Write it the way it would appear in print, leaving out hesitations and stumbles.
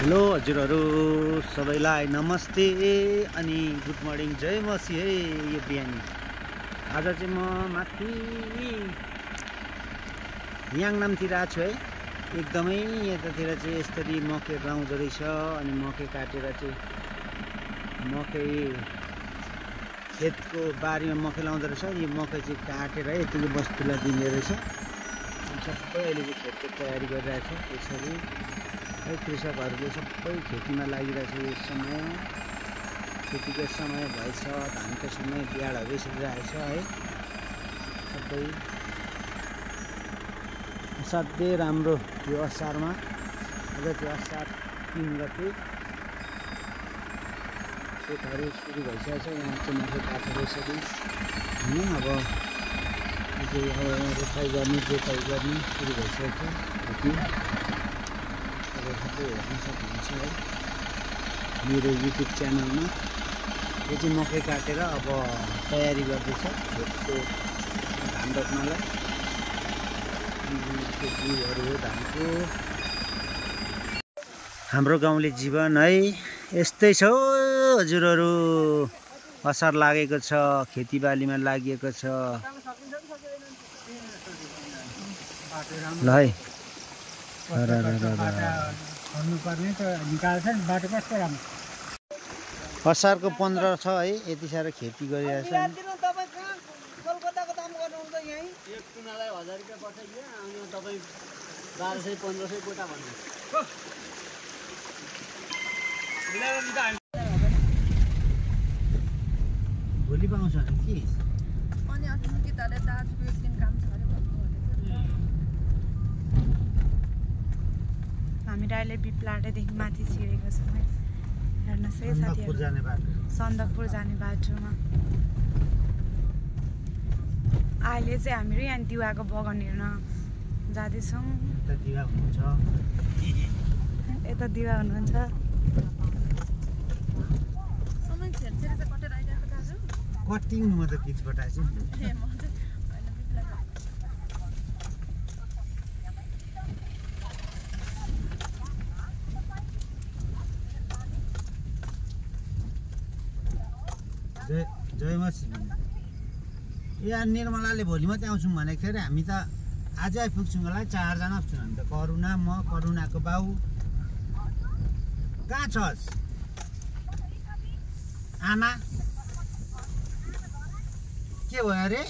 Hello हजुरहरू सबैलाई नमस्ते अनि गुड मर्निङ जय मसी है यो बिहानी। आज चाहिँ म माथि याङनामतिर आएको छु है। एकदमै यतातिर चाहिँ यसरी मकै लाउँदो रहेछ अनि मकै काटेर चाहिँ मकै खेतको बारीमा मकै लाउँदो रहेछ। यो मकै चाहिँ काटेर यतिको बस्तुलाई दिने रहेछ। अनि सबै अहिले चाहिँ खेतको तयारी गरिरहेछ। यसरी है कृषकहरूले सबै खेतीमा लागिरहेछ। यो समय खेतीको समय भएछ, धानको समय बिहाडहरू यसरी रहेछ है। सबै असाध्यै राम्रो यो असारमा। अझ त्यो असार 3 गते खेतहरू सुरु भइसकेको छ। यहाँ चाहिँ मकै काटेर यसरी होइन अब रोपाइ गर्ने जोताइ गर्ने सुरु भइसकेको छ। खेती सबै हेर्न सक्नुहुन्छ है मेरो युट्युब च्यानलमा। यो चाहिँ मकै काटेर अब तयारी गर्दैछ खेतको धान रोप्नलाई। बिउहरू हो धानको। हाम्रो गाउँले जीवन है यस्तै छ हजुरहरू। असार लागेको छ, खेतीबालीमा लागिएको छ ल है। असारको 15 छ है। यति साह्रो खेती गरिरहेछ। भोलि पाउँछ कि हामी अहिले बिप्लाटेदेखि माथि छिरेको छौँ है। हेर्नुहोस् है साथीहरू, सन्दकपुर जाने बाटोमा अहिले चाहिँ हामीहरू यहाँ दिवाको बगान हेर्न जाँदैछौँ। यता दिवा हुनुहुन्छ। कटिङ म त पिचबाट आएछु। जय मसी। यहाँ निर्मलाले भोलि मात्रै आउँछौँ भनेको थियो अरे। हामी त आज आइपुग्छौँ होला। 4 जना छौँ हामी त। करुणा, म, करुणाको बाउ। कहाँ छस् आमा? के भयो अरे?